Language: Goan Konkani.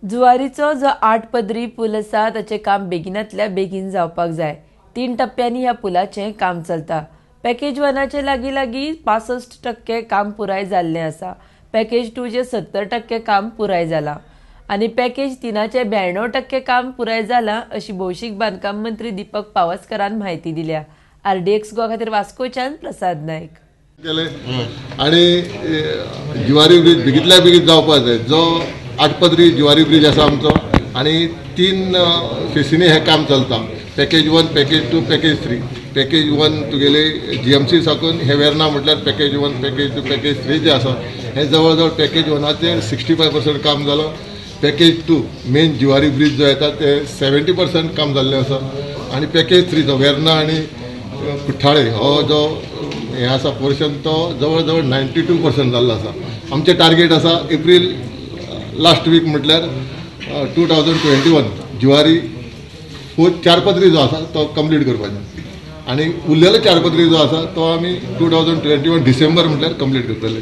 जुवारीचो जो 8 पदरी पूल आसा ताचें काम बेगिनातल्या बेगीन जावपाक जाय. 3 टप्प्यांनी ह्या पुलाचें काम चलता. पॅकेज 1 लागीं लागीं 65% काम पुराय जाल्लें आसा. पॅकेज 2चें 70% काम पुराय जालां आनी पॅकेज 3चें 92% काम पुराय जालां अशी भौशीक बांदकाम मंत्री दीपक पावसकरान म्हायती दिल्या. आरडीएक्स गोवा खातीर वास्कोच्यान प्रसाद नायक. आनी जुवारी ब्रिज बेगींतल्या बेगीन जावपाक जाय. जो 8 पदरी जुवारी ब्रिज आसा आमचो आनी 3 फेसीनी हें काम चलता. Package 1, package 2, package 3. पॅकेज 1 तुगेले जीएमसी साकून हे वेर्ना म्हटल्यार पॅकेज 1, पॅकेज 2, पॅकेज 3 जे आसा हे जवळ जवळ पॅकेज 1चें 65% काम जालां. पॅकेज 2 मेन जुवारी ब्रिज जो येता ते 70% काम जाल्लें आसा आनी पॅकेज 3 जो वेर्ना आनी कुठ्ठाळे हो जो हें आसा पोर्शन तो जवळ जवळ 92% जाल्लो आसा. आमचें टार्गेट आसा एप्रील लास्ट वीक म्हटल्यार 2021 जुवारी 4 पदरी जो आसा तो कंप्लीट करपाचो आनी उरलेलो 4 पदरी जो आसा तो आमी 2021 डिसेंबर म्हटल्यार कंप्लीट करतले.